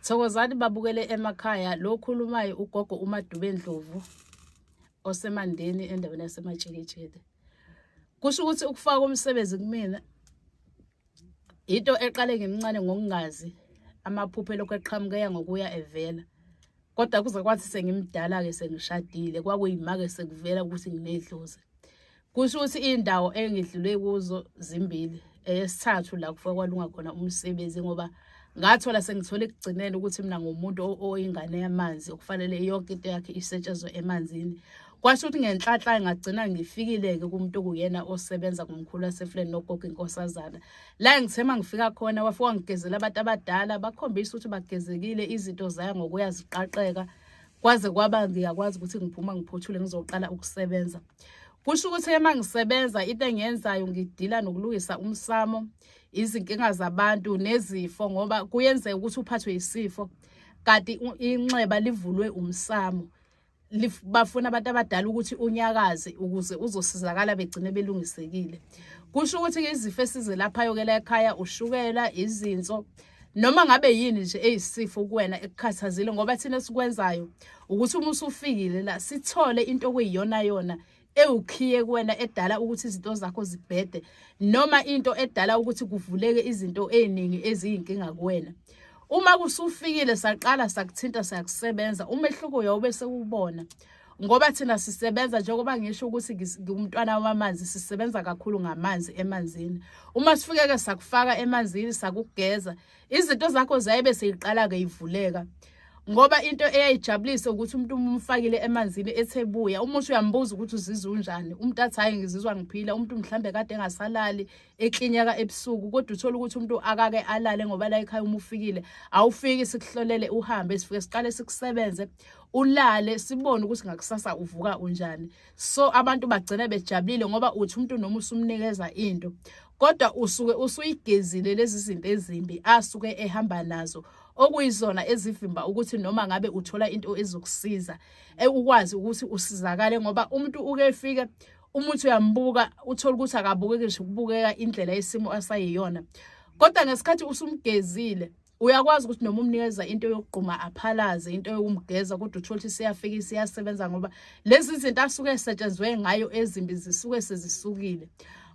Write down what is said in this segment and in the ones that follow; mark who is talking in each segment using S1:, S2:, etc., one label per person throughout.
S1: Thokozani babukele emakhaya lo khulumayo ugogo uMadube Ndlovu oseMandeni endaweni yaseMatsheketsheke. Kusho ukuthi ukufaka umsebenzi kumina into eqale ngimncane ngokungazi amaphupho elokhu eqhamukeka ngokuya evela. Kodwa kuze kwathi sengimdala-ke sengishadile kwakuyima-ke sekuvela ukuthi nginedlozi. Kusho ukuthi iy'ndawo engidlule kuzo zimbili eyesithathu la kufike kwalunga khona umsebenzi ngoba ngathola sengithola ekugcineni ukuthi mina ngumuntu oyingane yamanzi okufanele yonke into yakhe isetshenzwe emanzini. Kwasho ukuthi ngenhlanhla ngagcina ngifikile-ke kumuntu okuyena osebenza ngomkhulu wasefuleni nogogo inkosazana. La ngithe uma ngifika khona wafika wangigezela abantu abadala bakhombisa ukuthi bagezekile izinto zaya ngokuya ziqaqeka kwaze kwaba ngiyakwazi ukuthi ngiphuma ngiphothule ngizoqala ukusebenza. Kusho ukuthi uma ngisebenza into engiyenzayo ngidila nokulungisa umsamo, izinkinga zabantu nezifo ngoba kuyenzeka ukuthi uphathwe yisifo kanti inxeba livulwe umsamo. Bafuna abantu abadala ukuthi unyakaze ukuze uzosizakala begcine belungisekile. Kusho ukuthi izifo esizelaphayo ke la ekhaya ushukela, izinso noma ngabe yini nje eyisifo kuwena ekukhathazile ngoba thina esikwenzayo ukuthi uma usufikile la sithole into okuyiyona yona ewukhiye kuwena edala ukuthi izinto zakho zibhede noma into edala ukuthi kuvuleke izinto eziningi eziyinkinga kuwena. Uma kusufikile saqala sakuthinta sakusebenza umehluko uyawube sewubona ngoba thina sisebenza njengoba ngisho ukuthi ngumntwana wamanzi sisebenza kakhulu ngamanzi emanzini. Uma sifikeke sakufaka emanzini sakugeza izinto zakho zayibe seyiqala-ke ivuleka ngoba into eyayijabulisa ukuthi umuntu uma umfakile emanzini ethe buya umuntu uyambuza ukuthi uzizwa unjani umuntu athi hhayi ngizizwa ngiphila umuntu mhlambe kade engasalali eklinyeka ebusuku kodwa uthola ukuthi umuntu akake alale ngoba la ekhaya uma ufikile awufiki sikuhlolele uhambe sifike siqale sikusebenze ulale sibone ukuthi ngakusasa uvuka unjani. So abantu bagcina bejabulile ngoba uthi umuntu noma usumnikeza into kodwa usuke usuyigezile lezi zinto ezimbi asuke ehamba nazo okuyizona ezivimba ukuthi noma ngabe uthola into ezokusiza ukwazi ukuthi usizakale ngoba umuntu uke efike umuthi uyambuka uthola ukuthi akabukeki nje ukubukeka indlela yesimo asayiyona kodwa ngesikhathi usumgezile uyakwazi ukuthi noma umnikeza into yokugquma aphalaze into yokumgeza kodwa uthole ukuthi siyafika siyasebenza ngoba lezi zinto asuke esetshenzwe ngayo ezimbi zisuke sezisukile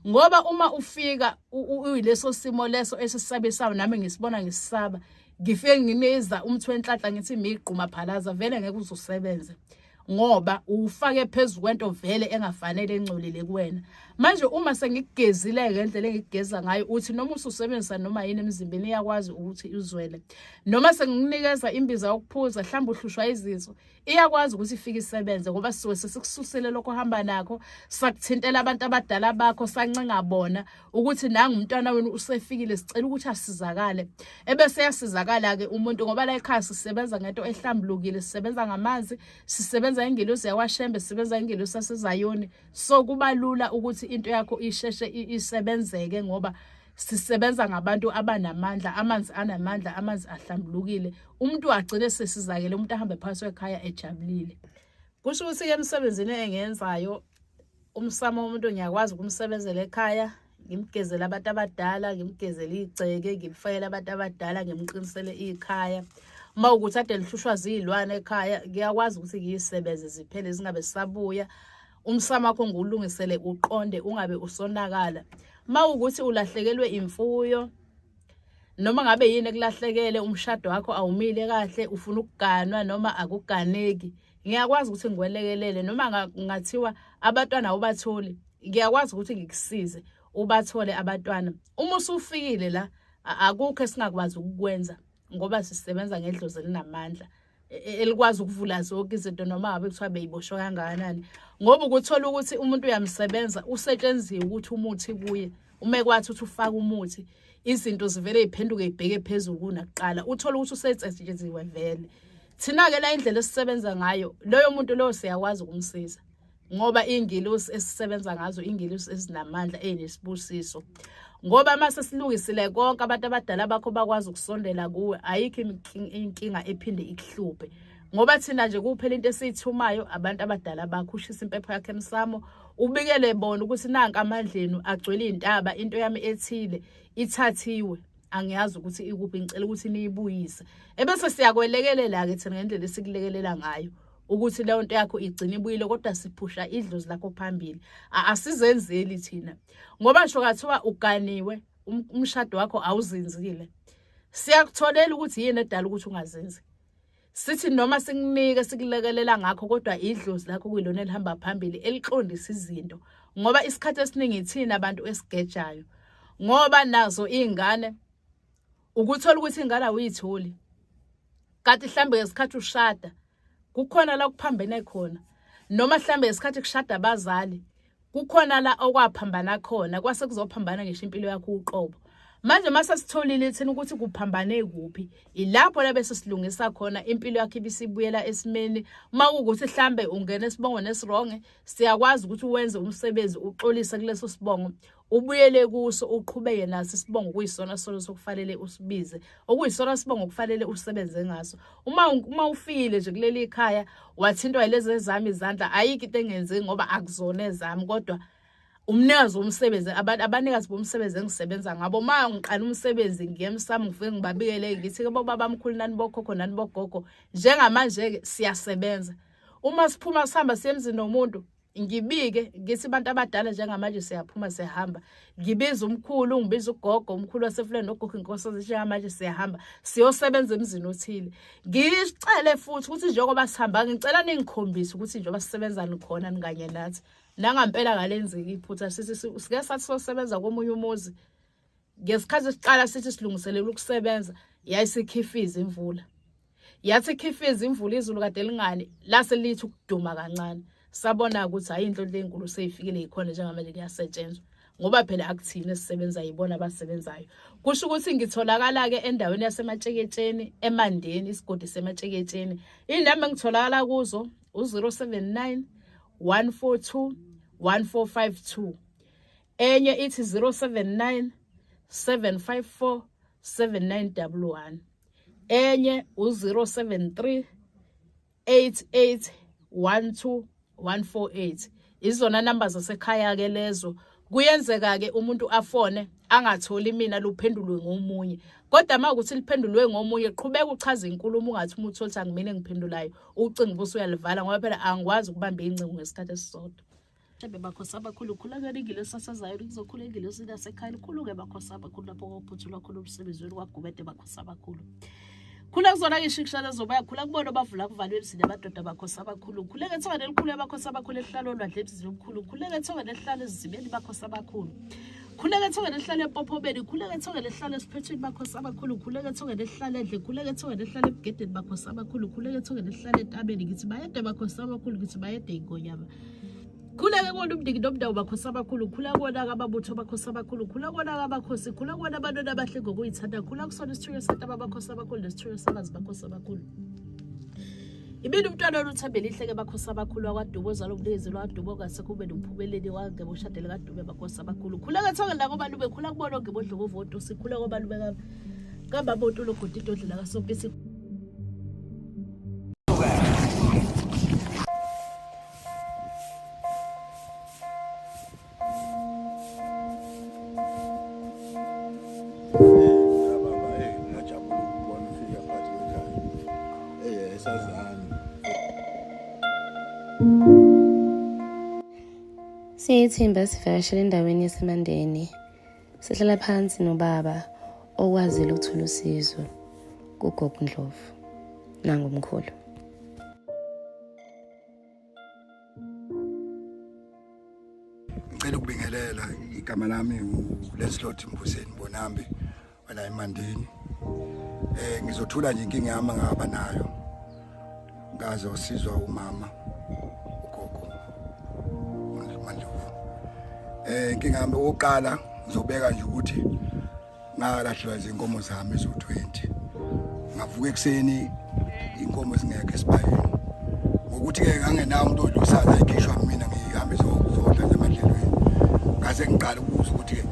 S1: ngoba uma ufika uyileso simo leso esisabisayo nami ngisibona ngisaba ngifike ngimeza umthi wenhlanhla ngithi migquma phalaza vele ngeke uzusebenze ngoba uwufake phezu kwento vele engafanele engcolile kuwena. Manje uma sengikugezile ngendlela engikugeza ngayo uthi noma ususebenzisa noma yini emzimbeni iyakwazi ukuthi izwele. Noma sengikunikeza imbiza yokuphuza mhlawumbe uhlushwa izinso iyakwazi ukuthi ifike isebenze ngoba sisuke sesikususele lokho ohamba nakho sakuthintela abantu abadala bakho sancenga bona ukuthi nangu umntwana wenu usefikile sicela ukuthi asizakale ebese yasizakala-ke umuntu ngoba la ekhaya sisebenza ngento ehlambulukile sisebenza ngamanzi sisebenza ingelosi yakwashembe sisebenza ingelosi yasezayoni so kuba lula ukuthi into yakho isheshe isebenzeke ngoba sisebenza ngabantu abanamandla amanzi anamandla amanzi ahlambulukile umuntu agcine sesizakele umuntu ahambe phakathi kwekhaya ejabulile. Kusho ukuthi-ke emsebenzini engiyenzayo umsamo womuntu ngiyakwazi ukumsebenzela ekhaya ngimgezele abantu abadala ngimgezele igceke ngimfakele abantu abadala ngimqinisele ikhaya uma ukuthi ade lihlushwa ziyilwane ekhaya ngiyakwazi ukuthi ngiyisebenze ziphele zingabe zisabuya umsamo wakho ngiwulungisele uqonde ungabe usonakala uma ukuthi ulahlekelwe imfuyo noma ngabe yini ekulahlekele umshado wakho awumile kahle ufuna ukuganwa noma akuganeki ngiyakwazi ukuthi ngikwelekelele noma ngathiwa abantwana awubatholi ngiyakwazi ukuthi ngikusize ubathole abantwana uma usufikile la akukho esingakwazi ukukwenza ngoba sisebenza ngedlozi elinamandla elikwazi ukuvula zonke izinto noma ngabe kuthiwa beyiboshwe kangakanani ngoba ukuthola ukuthi umuntu uyamsebenza usetshenziwe ukuthi umuthi kuye uma ekwathi ukuthi ufake umuthi izinto zivele ziphenduke ibheke phezulu kunakuqala uthole ukuthi usetshenziwe vele. Thina-ke la indlela esisebenza ngayo loyo muntu loyo siyakwazi ukumsiza ngoba iy'ngilosi esisebenza ngazo iy'ngilosi ezinamandla ey'nesibusiso ngoba uma sesilungisile konke abantu abadala bakho bakwazi ukusondela kuwe ayikho inkinga ephinde ikuhluphe ngoba thina nje kuphela into esiyithumayo abantu abadala bakho ushisa impepho yakho emsamo ubikele bona ukuthi nanka amandlenu agcwele iy'ntaba into yami ethile ithathiwe. Angiyazi ukuthi ikuphi, ngicela ukuthi niyibuyise. Ebese siyakwelekelela-ke thina ngendlela esikulekelela ngayo ukuthi leyo nto yakho igcine ibuyile, kodwa siphusha idlozi lakho phambili, asizenzeli thina. Ngoba ngisho kathiwa uganiwe, umshado wakho awuzinzile, siyakutholela ukuthi yini edala ukuthi ungazinzi. Sithi noma sikunike sikulekelela ngakho, kodwa idlozi lakho kuyilona elihamba phambili eliqondisa izinto, ngoba isikhathi esiningi ithina abantu esigejayo. Ngoba nazo iy'ngane, ukuthola ukuthi ingane awuyitholi, kanti mhlambe ngesikhathi ushada kukhona la kuphambene khona, noma mhlambe ngesikhathi kushada abazali kukhona la okwaphambana khona, kwase kuzophambana ngisho impilo yakho uqobo. Manje mase sitholile thina ukuthi kuphambane kuphi, ilapho la bese silungisa khona impilo yakho ibisibuyela esimeni. Uma kuwukuthi mhlambe ungena esibongweni esironge, siyakwazi ukuthi wenze umsebenzi uxolise kuleso sibongo, ubuyele kuso, uqhubeke naso isibongo kuyisona sona sokufanele usibize, okuyisona sibongo kufanele usebenze ngaso. Uma ufikile nje kuleli khaya wathintwa yilezi ezami izandla, ayikho into engenzeki ngoba akuzona ezami, kodwa umnikazi womsebenzi, abantu abanikazi bomsebenzi engisebenza ngabo, uma ngiqala umsebenzi ngiye emsamo ngifike ngibabikele ngithi ke bobaba mkhulu nani bokhokho nani bogogo, njengamanje-ke siyasebenza. Uma siphuma sihamba siye emzini womuntu, ngibike ngithi abantu abadala njengamanje siyaphuma siyahamba, ngibiza umkhulu, ngibiza ugogo, umkhulu wasefuleni nogogo inkosi, njengamanje siyahamba siyosebenza emzini othile. Ngicele futhi ukuthi njengoba sihamba ngicela ningikhombise ukuthi njengoba sisebenza nikhona nikanye nathi. Nangampela kalenzeki iphutha, sithi sike sathi sosebenza komunye umuzi, ngesikhathi siqala sithi silungiselela ukusebenza, yayisikhifiza imvula. Yathi ikhifiza imvula, izulu kade lingani, lase lithi ukuduma kancane. Sabona ukuthi hayi, inhlonhla enkulu seyifikile, yikhona njengamanje kuyasetshenzwa, ngoba phela akuthina esisebenzayo, yibona abasebenzayo. Kusho ukuthi ngitholakala-ke endaweni yaseMatsheketsheni, eMandeni, isigodi seMatsheketsheni. Iy'namba engitholakala kuzo u-079 142 1452, enye ithi 079 754 7911, enye u-073 88 12 148. Izona namba zasekhaya-ke lezo. Kuyenzeka-ke umuntu afone angatholi mina, luphendulwe ngomunye, kodwa uma ukuthi liphendulwe ngomunye, qhubeka uchaze inkulumo, ungathi uma uthole ukuthi angimina engiphendulayo ucingo bese uyalivala, ngoba phela angikwazi ukubamba ingcingo ngesikhathi esisodwa. Shembe bakhosi abakhulu, khulekela ingilosi yaseZayoni, kuzokhula ingilosi yasekhaya, likhuluke bakhosi abakhulu lapho kophuthulwa khona umsebenzi wenu kwaGubede bakhosi abakhulu. Khula kuzona ke ishikishana zomoya, khula kubona abavula kuvalwe emzini yamadoda bakhosi abakhulu. Khuleka ethongeni elikhulu abakhosi abakhulu elihlala olwandle emzini omkhulu. Khuleka ethongeni elihlala ezizibeni bakhosi abakhulu. Khuleka ethongeni elihlala empophomeni, khuleka ethongeni elihlala esiphethweni bakhosi abakhulu. Khuleka ethongeni elihlala endle, khuleka ethongeni elihlala ebugedeni bakhosi abakhulu. Khuleka ethongeni elihlala entabeni, ngithi bayede bakhosi abakhulu, ngithi bayede ingonyama. Khuleke kona umndiki nomndawo bakhosi abakhulu, khula kona ababutho bakhosi abakhulu, khula kona abakhosi, khula kona abantwana abahle ngokuyithanda, khula kusona isithunywa sentaba bakhosi abakhulu nesithunywa sabazi bakhosi abakhulu. Ibini umntwana oluthembele ihleke bakhosi abakhulu wakwaDube, ozalwa umnikezi lwaDube ongasekho ube nomphumeleli wangebe ushadele kaDube bakhosi abakhulu. Khula kethonge la kobalube, khula kubona ongebe odlokovoto, sikhula kobalube kababontu logodidodlela kaSompisi.
S2: Baba, ngajabula ukubona ufika phakathi kwekhaya. Esazani.
S3: Siyithimba sivakashela endaweni yaseMandeni. Sihlala phansi nobaba okwazile ukuthola usizo kuGogo Ndlovu nangumkhulu.
S2: Ngicela ukubingelela, igama lami uLancelot Mbuseni Mbonambi wala eMandeni. Ngizothula nje inkinga yami ngaba nayo. Ngazosizwa umama ugogo Mandlovu. Inkinga yami okokuqala ngizobeka nje ukuthi ngalahlelwa izinkomo zami eziwu-20. Ngavuka ekuseni inkomo zingekho esibayeni. Ngokuthi-ke ngangenawo umuntu odlusayo ayikhishwa mina ngihambe zodla nje emadlelweni. Ngase ngiqala ukubuza ukuthi-ke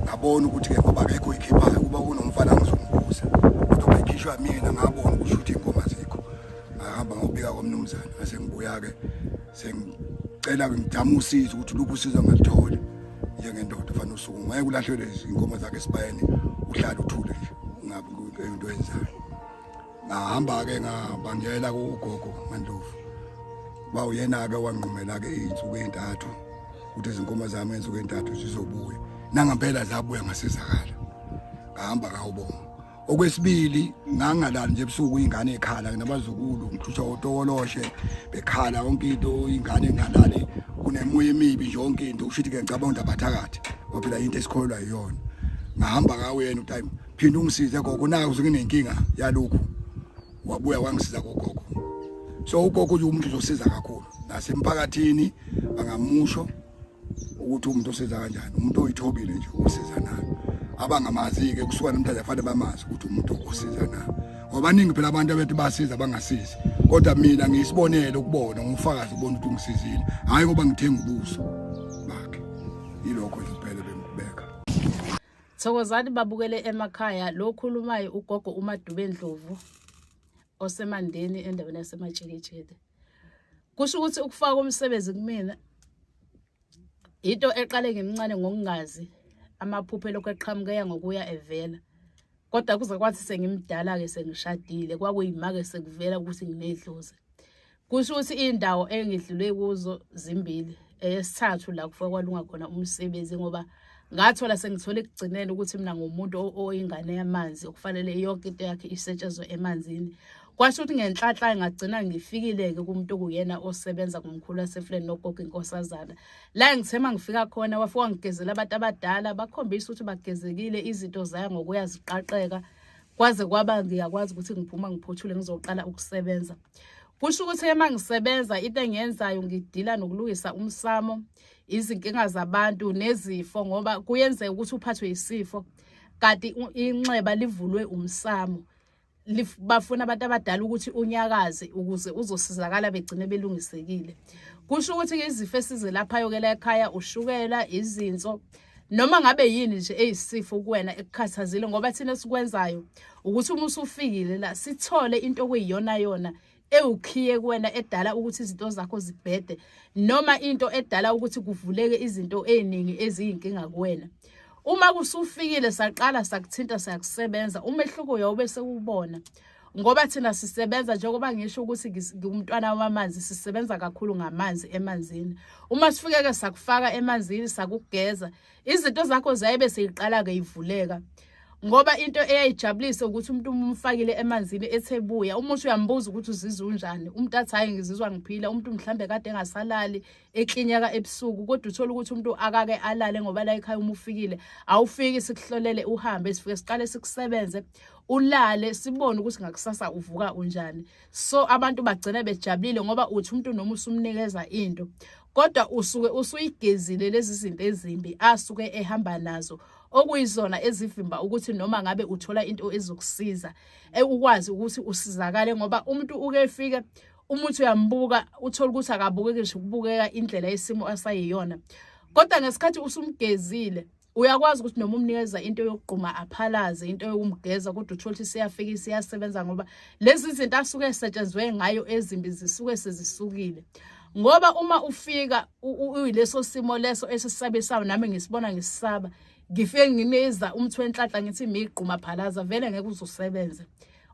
S2: ngabona ukuthi-ke ngoba akekho oyikhiphayo, kuba kunomfana ngizombuza. Kodwa bayikhishwa mina, ngabona ukuthi ukuthi inkomo azikho. Ngahamba ngobika komnumzane, ngase ngibuya-ke sengicela ngizama usizo ukuthi luphi usizo ngaluthola njengendoda fanele usuku ngeke ulahlelwe izinkomo zakhe esibayeni. Uhlala uthule nje, ungabi into yenzayo. Ngahamba-ke ngabangela kugogo MaNdlovu, ba uyena-ke wanqumela-ke iy'nsuku ey'ntathu ukuthi izinkomo zami ngey'nsuku ey'ntathu zizobuya. Nangempela zabuya, ngasizakala, ngahamba ngawubonga. Okwesibili, ngangalali nje ebusuku, iy'ngane ey'khala nabazukulu, ngihlushwa otokoloshe bekhala yonke into, iy'ngane engalali, kunemoya emibi nje yonke into. Kusho ukuthi-ke ngicabanga ukuthi abathakathi, ngoba phela into esikholelwa yiyona. Ngahamba ngawuyena ukuthi hayi, phinde ungisize gogo, naku senginenkinga yalokhu. Wabuya wangisiza kogogo. So ugogo nje umuntu uzosiza kakhulu nasemphakathini, bangamusho ukuthi umuntu osiza kanjani, umuntu oyithobile nje, usiza nayo. Abangamazi-ke kusuka namhlanje afanele bamazi ukuthi umuntu osiza nayo, ngoba baningi phela abantu abethi basiza bangasizi, kodwa mina ngiyisibonelo ukubona, ngufakazi ukubona ukuthi ungisizile, hhayi ngoba ngithenga ubuso bakhe. Yilokho nje kuphela bengikubeka.
S1: Thokozani babukele emakhaya, lo khulumayo ugogo uMadube Ndlovu oseMandeni endaweni yaseMatsheketsheke. Kusho ukuthi ukufaka umsebenzi kumina into eqale ngimncane ngokungazi, amaphupho elokhu eqhamukeya ngokuya evela. Kodwa kuze kwathi sengimdala-ke sengishadile, kwakuyima-ke sekuvela ukuthi nginedlozi. Kusho ukuthi iy'ndawo engidlule kuzo zimbili, eyesithathu la kufike kwalunga khona umsebenzi, ngoba ngathola sengithola ekugcineni ukuthi mina ngumuntu oyingane yamanzi, okufanele yonke into yakhe isetshenzwe emanzini. Kwasho ukuthi ngenhlanhla ngagcina ngifikile-ke kumuntu okuyena osebenza ngumkhulu wasefuleni nogogo inkosazana. La ngithe uma ngifika khona wafika wangigezela abantu abadala, bakhombisa ukuthi bagezekile, izinto zaya ngokuya ziqaqeka, kwaze kwaba ngiyakwazi ukuthi ngiphuma ngiphothule ngizoqala ukusebenza. Kusho ukuthi uma ngisebenza into engiyenzayo ngidila nokulungisa umsamo, izinkinga zabantu nezifo, ngoba kuyenzeka ukuthi uphathwe isifo kanti inxeba livulwe umsamo. Bafuna abantu abadala ukuthi unyakaze ukuze uzosizakala, begcine belungisekile. Kusho ukuthi izifo esizelaphayo ke la ekhaya ushukela, izinso, noma ngabe yini nje eyisifo kuwena ekukhathazile, ngoba thina esikwenzayo ukuthi uma usufikile la sithole into okuyiyona yona ewukhiye kuwena edala ukuthi izinto zakho zibhede, noma into edala ukuthi kuvuleke izinto eziningi eziyinkinga kuwena. Uma kusufikile saqala sakuthinta sakusebenza, umehluko uyawube sewubona, ngoba thina sisebenza njengoba ngisho ukuthi ngumntwana wamanzi, sisebenza kakhulu ngamanzi emanzini. Uma sifike-ke sakufaka emanzini sakugeza, izinto zakho zayibe seyiqala-ke ivuleka, ngoba into eyayijabulisa ukuthi umuntu uma umfakile emanzini ethebuya, uma uthi uyambuza ukuthi uzizwa unjani, umuntu athi hhayi, ngizizwa ngiphila. Umuntu mhlambe kade engasalali, eklinyeka ebusuku, kodwa uthola ukuthi umuntu akake alale, ngoba la ekhaya uma ufikile awufiki sikuhlolele uhambe, sifike siqale sikusebenze, ulale, sibone ukuthi ngakusasa uvuka unjani. So abantu bagcina bejabulile, ngoba uthi umuntu noma usumnikeza into, kodwa usuke usuyigezile lezi zinto ezimbi asuke ehamba nazo, okuyizona ezivimba ukuthi noma ngabe uthola into ezokusiza ukwazi ukuthi usizakale. Ngoba umuntu uke efike, umuthi uyambuka, uthola ukuthi akabukeki nje ukubukeka indlela yesimo asayiyona, kodwa ngesikhathi usumgezile uyakwazi ukuthi noma umnikeza into yokugquma aphalaze, into yokumgeza, kodwa uthola ukuthi siyafika siyasebenza, ngoba lezi zinto asuke esetshenzwe ngayo ezimbi zisuke sezisukile. Ngoba uma ufika uyileso simo leso esisabisayo, nami ngisibona ngisaba, ngifike nginikeza umuthi wenhlanhla ngithi migquma phalaza, vele ngeke uzusebenze,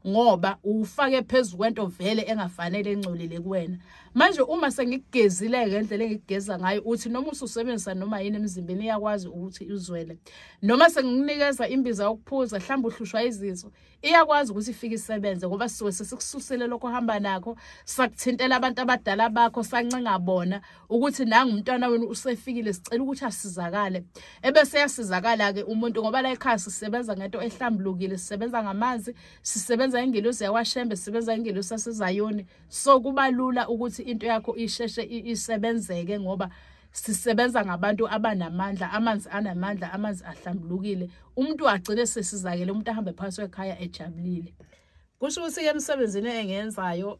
S1: ngoba ufake phezu kwento vele engafanele, engcolile kuwena. Manje uma sengikugezile ngendlela engikugeza ngayo, uthi noma ususebenzisa noma yini emzimbeni, iyakwazi ukuthi uzwele. Noma sengikunikeza imbiza yokuphuza, mhlawumbe uhlushwa izinso, iyakwazi ukuthi ifike isebenze, ngoba sisuke sesikususele lokho ohamba nakho, sakuthintela abantu abadala bakho, sancenga bona ukuthi nangu umntwana wenu usefikile, sicela ukuthi asizakale. Ebese yasizakala-ke umuntu, ngoba la ekhaya sisebenza ngento ehlambulukile, sisebenza ngamanzi, sisebenza ingelosi yakwaShembe, sisebenza ingelosi yaseZayoni. So kuba lula ukuthi into yakho isheshe isebenzeke, ngoba sisebenza ngabantu abanamandla, amanzi anamandla, amanzi ahlambulukile. Umuntu agcine sesizakele, umuntu ahambe phakathi kwekhaya ejabulile. Kusho ukuthi-ke emsebenzini engiyenzayo,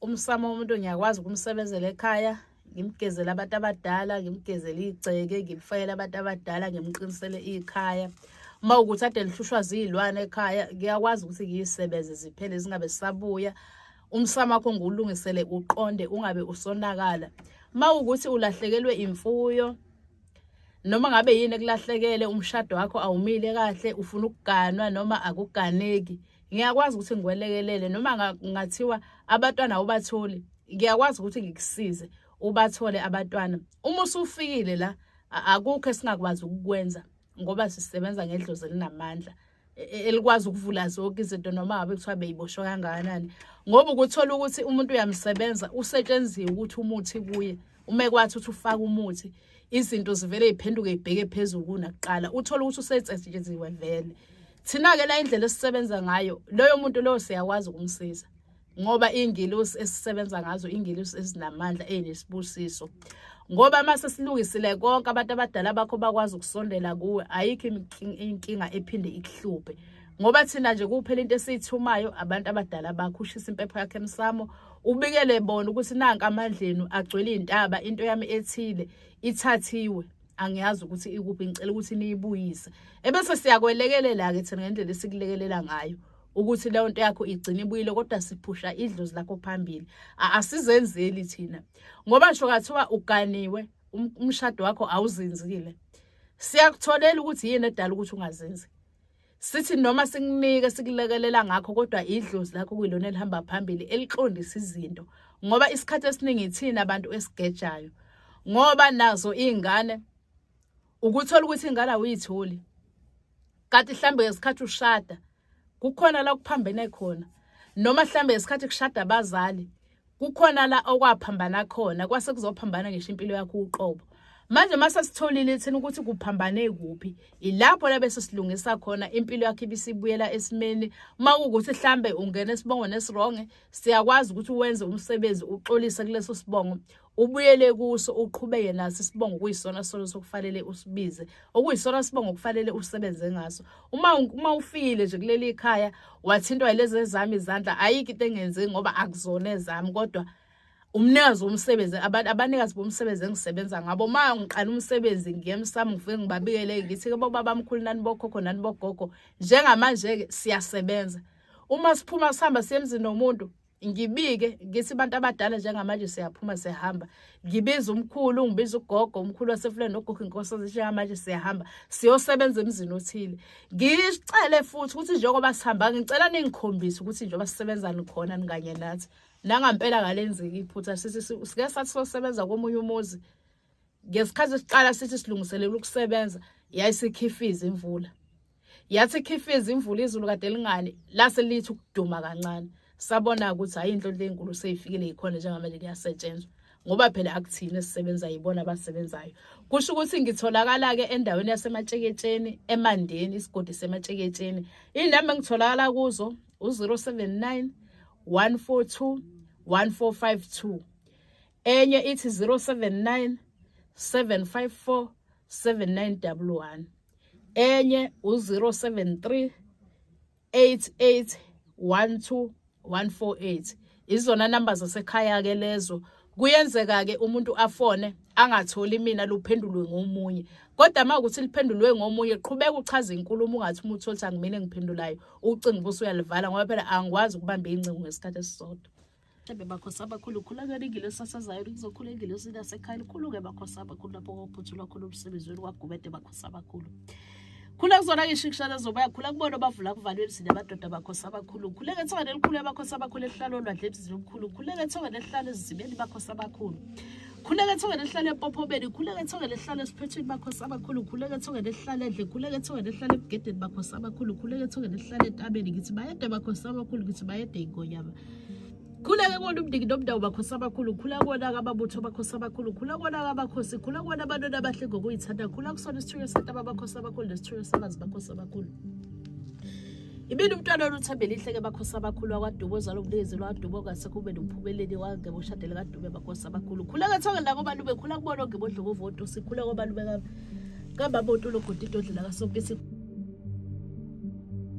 S1: umsamo womuntu ngiyakwazi ukumsebenzela ekhaya, ngimgezele abantu abadala, ngimgezele igceke, ngimfakele abantu abadala, ngimqinisele ikhaya. Uma ukuthi ade lihlushwa ziy'lwane ekhaya, ngiyakwazi ukuthi ngiyisebenze ziphele zingabe zisabuya. Umsamo wakho ngiwulungisele uqonde, ungabe usonakala. Uma ukuthi ulahlekelwe imfuyo, Noma ngabe yini ekulahlekele, umshado wakho awumile kahle, ufuna ukuganwa noma akuganeki, ngiyakwazi ukuthi ngikwelekelele. Noma ngathiwa abantwana awubatholi, ngiyakwazi ukuthi ngikusize ubathole abantwana. Uma usufikile la, akukho esingakwazi ukukwenza ngoba sisebenza ngedlozi elinamandla elikwazi ukuvula zonke izinto, noma ngabe kuthiwa beyiboshwe kangakanani. Ngoba ukuthola ukuthi umuntu uyamsebenza, usetshenziwe ukuthi umuthi kuye, uma ekwathi ukuthi ufake umuthi, izinto zivele ziphenduke ibheke phezulu kunakuqala, uthola ukuthi usetshenziwe vele. Thina-ke la indlela esisebenza ngayo, loyo muntu loyo siyakwazi ukumsiza ngoba iy'ngilosi esisebenza ngazo iy'ngilosi ezinamandla ey'nesibusiso. Ngoba uma sesilungisile konke, abantu abadala bakho bakwazi ukusondela kuwe, ayikho inkinga ephinde ikuhluphe. Ngoba thina nje kuphela into esiyithumayo abantu abadala bakho, ushisa impepho yakhe emsamo, ubikele bona ukuthi nanka amandla enu agcwele iy'ntaba, into yami ethile ithathiwe, angiyazi ukuthi ikuphi, ngicela ukuthi niyibuyise. Ebese siyakwelekelela-ke thina ngendlela esikulekelela ngayo ukuthi leyo nto yakho igcine ibuyile, kodwa siphusha idlozi lakho phambili, asizenzeli thina. Ngoba ngisho kathiwa uganiwe, umshado wakho awuzinzile, siyakutholela ukuthi yini edala ukuthi ungazinzi. Sithi noma sikunike sikulekelela ngakho, kodwa idlozi lakho kuyilona elihamba phambili eliqondisa izinto. Ngoba isikhathi esiningi thina abantu esigejayo, ngoba nazo iy'ngane ukuthola ukuthi ingane awuyitholi, kanti mhlambe ngesikhathi ushada kukhona la kuphambene khona, noma mhlambe ngesikhathi kushada abazali kukhona la okwaphambana khona, kwase kuzophambana ngisho impilo yakho uqobo. Manje mase sitholile thina ukuthi kuphambane kuphi, ilapho la bese silungisa khona impilo yakho ibisibuyela esimeni. Uma kuwukuthi mhlambe ungena esibongweni esironge, siyakwazi ukuthi wenze umsebenzi uxolise kuleso sibongo, ubuyele kuso, uqhubeke naso isibongo kuyisona sona sokufanele usibize, okuyisona sibongo kufanele usebenze ngaso. Uma ufikile nje kuleli khaya wathintwa lezi ezami izandla, ayikho into engenzi ngoba akuzona ezami, kodwa umnikazi womsebenzi, abantu abanikazi bomsebenzi engisebenza ngabo, uma ngiqala umsebenzi ngiye emsamo ngifike ngibabikele ngithi ke bobaba mkhulu nani bokhokho nani bogogo, njengamanje-ke siyasebenza. Uma siphuma sihamba siye emzini nomuntu, ngibike ngithi abantu abadala njengamanje siyaphuma siyahamba, ngibiza umkhulu, ngibiza ugogo, umkhulu wasefuleni nogogo inkosi, njengamanje siyahamba siyosebenza emzini othile. Ngicele futhi ukuthi njengoba sihamba, ngicela ningikhombise ukuthi njengoba sisebenza nikhona nikanye nathi. Nangampela kalenzeki iphutha, sithi sike sathi sosebenza komunye umuzi, ngesikhathi siqala sithi silungiselela ukusebenza, yayisikhifiza imvula. Yathi ikhifiza imvula, izulu kade lingani, lase lithi ukuduma kancane. Sabona ukuthi hayi, inhlonhla enkulu seyifikile, ikhona njengamanje kuyasetshenzwa. Ngoba phela akuthina esisebenzayo, yibona abasebenzayo. Kusho ukuthi ngitholakala-ke endaweni yaseMatsheketsheni, eMandeni, isigodi seMatsheketsheni. Iy'namba engitholakala kuzo u-079 142 1452. Enye ithi 079 754 7911. Enye u-073 88 12 148. Izona namba zasekhaya ke lezo. Kuyenzeka ke umuntu afone angatholi mina, luphendulwe ngomunye. Kodwa uma ukuthi liphendulwe ngomunye, qhubeka uchaze inkulumo, ungathi uma uthola ukuthi angimina engiphendulayo, ucingo bese uyalivala, ngoba phela angikwazi ukubamba ingcingo ngesikhathi esisodwa. Ebe bakhosi abakhulu, khulekela ingilosi saseZayoni, kuzokhula ingilosi yasekhaya, likhuluke bakhosi abakhulu lapho kwaphuthulwa khona umsebenzi wenu kwaGubede bakhosi abakhulu. Khula kuzona ke ishikishana zomoya, khula kubona abavula kuvalwe emzini amadoda bakhosi abakhulu. Khuleka ethongeni elikhulu abakhosi abakhulu elihlala olwandle emzini omkhulu. Khuleka ethongeni elihlala ezizibeni bakhosi abakhulu. Khuleka ethongeni elihlala empophomeni, khuleka ethongeni elihlala esiphethweni bakhosi abakhulu. Khuleka ethongeni elihlala endle, khuleka ethongeni elihlala ebugedeni bakhosi abakhulu. Khuleka ethongeni elihlala entabeni, ngithi bayede bakhosi abakhulu, ngithi bayede ingonyama. Khuleka kuwona umndiki nomndawo bakhosi abakhulu, khula kuwona ababutho bakhosi abakhulu, khula kuwona abakhosi, khula kuwona abantwana abahle ngokuyithanda, khula kusona isithunywa sentaba bakhosi abakhulu nesithunywa samanzi bakhosi abakhulu. Ibini umntwana oluthembele ihleke bakhosi abakhulu wakwaDube, ozalwa umnikezi lwaDube ongasekho ube nomphumeleli wangebe ushadele kaDube bakhosi abakhulu. Khula kethongeni lakobalube, khula kubona ongebodlokovoto, sikhula kobalube kababa otulo godidodlela kaSompisi.